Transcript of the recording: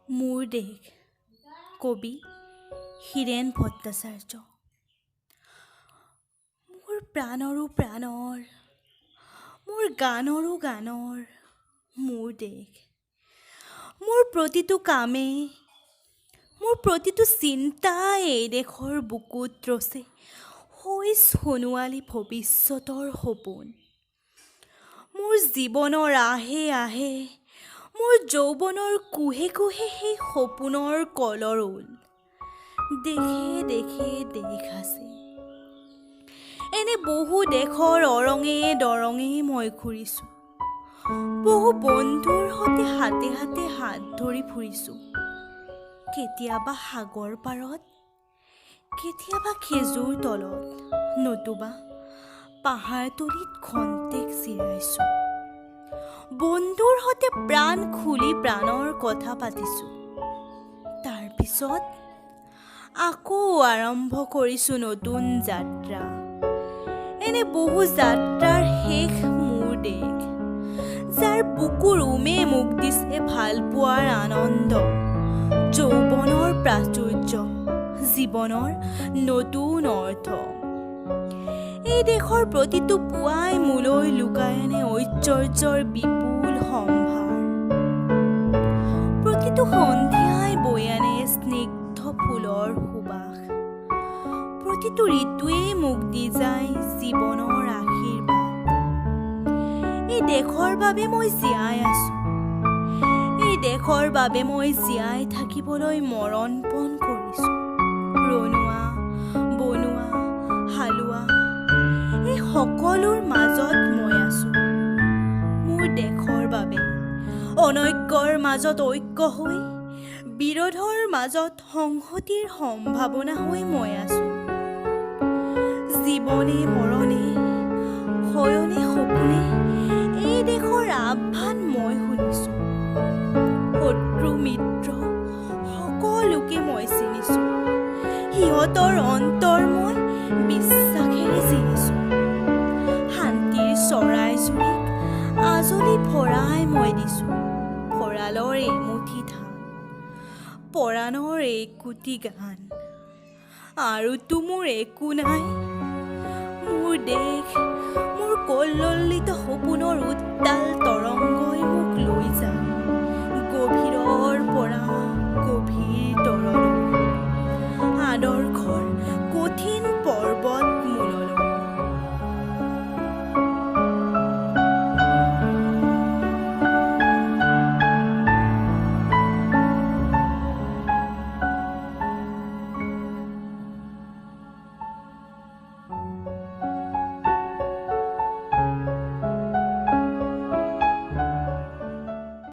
মোৰ দেশ, কবি হীৰেণ ভট্টাচাৰ্য। মোৰ প্ৰাণৰো প্ৰাণৰ, মোৰ গানৰো গানৰ মোৰ দেশ। মোৰ প্ৰতিটো কামে, মোৰ প্ৰতিটো চিন্তাই এই দেশৰ বুকুত ৰচে হৈ সোণোৱালী ভৱিষ্যতৰ সপোন। মোৰ জীৱনৰ আঁহে আঁহে, মোৰ যৌৱনৰ কোঁহে কোঁহে সেই সপোনৰ কলৰোল। দেশে দেশে দেশ আছে। এনে বহু দেশৰ অৰঙে দৰঙে মই ঘূৰিছোঁ। বহু বন্ধুৰ সৈতে হাতে হাতে হাত ধৰি ফুৰিছোঁ। কেতিয়াবা সাগৰ পাৰত, কেতিয়াবা খেজুৰ তলত, নতুবা পাহাৰতলিত খন্তেক জিৰাইছোঁ। বন্ধুৰ সৈতে প্ৰাণ খুলি প্ৰাণৰ কথা পাতিছোঁ। তাৰপিছত আকৌ আৰম্ভ কৰিছোঁ নতুন যাত্ৰা। এনে বহু যাত্ৰাৰ শেষ মোৰ দেশ, যাৰ বুকুৰ উমে মোক দিছে ভালপোৱাৰ আনন্দ, যৌৱনৰ প্ৰাচুৰ্য, জীৱনৰ নতুন অৰ্থ। এই দেশৰ প্ৰতিটো পুৱাই মোলৈ লুকাই আনে ঐশ্বৰ্যৰ বিপুল সম্ভাৰ। প্ৰতিটো সন্ধিয়াই বৈ আনে স্নিগ্ধ ফুলৰ সুবাস। প্ৰতিটো ঋতুৱেই মোক দি যায় জীৱনৰ আশীৰ্বাদ। এই দেশৰ বাবে মই জীয়াই আছো। এই দেশৰ বাবে মই জীয়াই থাকিবলৈ মৰণপণ কৰিছোঁ। ৰণুৱা, বনুৱা, হালোৱা, এই সকলোৰ মাজত মই আছো মোৰ দেশৰ বাবে। অনৈক্যৰ মাজত ঐক্য হৈ, বিৰোধৰ মাজত সংহতিৰ সম্ভাৱনা হৈ মই আছো। জীৱনে মৰণে, শয়নে সপোনে এই দেশৰ আহ্বান মই শুনিছোঁ। শত্ৰু মিত্ৰ সকলোকে মই চিনিছোঁ। সিহঁতৰ অন্তৰ মই বিশ্বাসেৰে জিনিছোঁ। শান্তিৰ চৰাই জুৰিক আজলি ভৰাই মই দিছোঁ ভঁৰালৰ এমুঠি ধান, পৰাণৰ একোটি গান। আৰুতো মোৰ একো নাই। মোৰ দেশ, মোৰ কল্লোলিত সপোনৰ উত্তাল তৰংগ।